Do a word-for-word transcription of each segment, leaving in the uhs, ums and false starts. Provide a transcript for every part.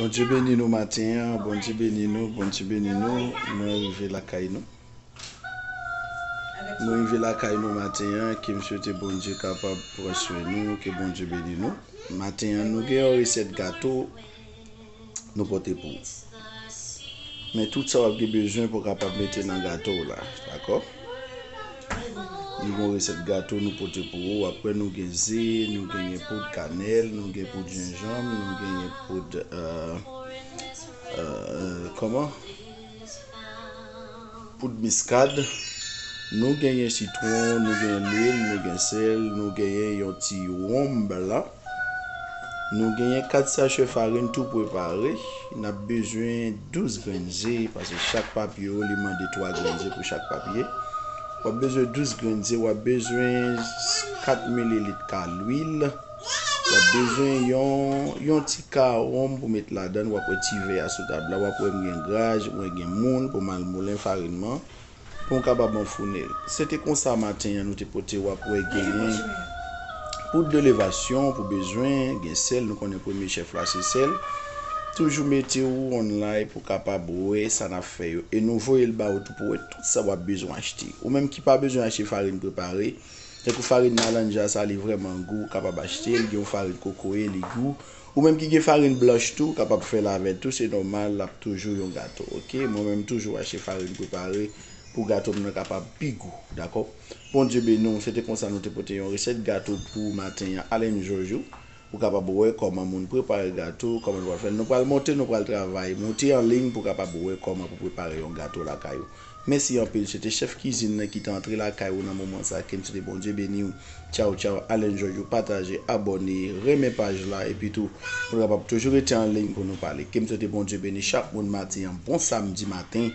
Bondye beni nou maten an, Bondye beni nou, Bondye beni nou. Mwen rive lakay nou. Mwen rive lakay nou maten an, ke m swete Bondye kapab pran swen nou, ke Bondye beni nou. Maten an, nou gen yon resèt gato nou pote pou ou. Men tout sa w ap gen bezwen pou w kapab mete nan gato w la, dakò? Nou gen yon resèt gato nou pote pou ou. Apre, nou gen ze, nou genyen poud kanèl, nou gen poud jenjanm, nou genyen poud, euh, euh, kòman? Poud miskad. Nou genyen sitwon, nou gen lwil, nou gen sèl, nou genyen yon ti wonm blan. Nou genyen kat sachè farin tou prepare. N ap bezwen douz grenn ze, paske chak papye yo, li mande twa grenn ze pou chak papye. W ap bezwen douz grenn ze, w ap bezwen kat mililit ka lwil. W ap bezwen yon, yon ti ka wonm pou met ladan l. W ap wè ti vè a sou tab la. W ap wè m gen graj, mwen gen moul pou m al moulen farin mwen, pou m kapab anfounen l. Se te konsa maten an nou te pote, w ap wè genyen poud de levasyon pou bezwen, gen sèl, nou konnen premye chèf la se sèl. Toujou mete w online pou kapab wè sa n ap fè yo. E nou voye l ba ou tou pou wè tout sa w ap bezwen achte. Ou menm ki pa bezwen achte farin prepare, tankou farin malanja sa, li vrèman gou, ou kapab achte l, gen yon farin kokoye, li gou. Ou menm ki gen farin blanch tou, kapab fè l avè l tou, se nòmal, l ap toujou yon gato, oke? Mwen menm toujou achte farin prepare pou gato m nan kapab pi gou, dakò? Bondye beni w, se te konsa nou te pote yon resèt gato pou maten an, al enjoy ou. Ou kapab wè kòman moun prepare gato, kòman nou pral fè l. Nou pral monte, nou pral travay, monte an liy pou kapab wè kòman pou prepare yon gato lakay ou. Mèsi anpil, se te chèf kizin nan ki te antre lakay ou nan moman sa, ke m swete Bondye beni w. Tchaw, tchaw, al enjoy ou, pataje, abòne, renmen paj la, epi tou, pou nou kapab toujou rete an liy pou nou pale. Ke m swete Bondye beni chak moun maten an, bon samdi maten,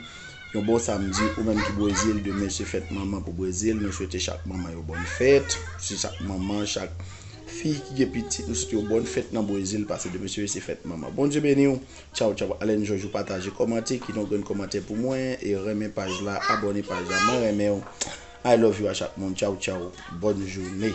yon bon samdi, ou menm ki Brezil, demen se fèt manman pou Brezil, nou swete chak manman yon bòn fèt, se chak manman, chak fi ki gen pitit, nou swete yon bòn fèt nan Brezil, paske demen se, se fèt manman. Bondye beni w. Tchaw, tchaw. Al enjoy ou, pataje, kòmante, kite yon grenn kòmantè pou mwen, e renmen paj la, abòne paj la. Mwen renmen w. I love you a chak moun. Tchaw, tchaw. Bòn jounen.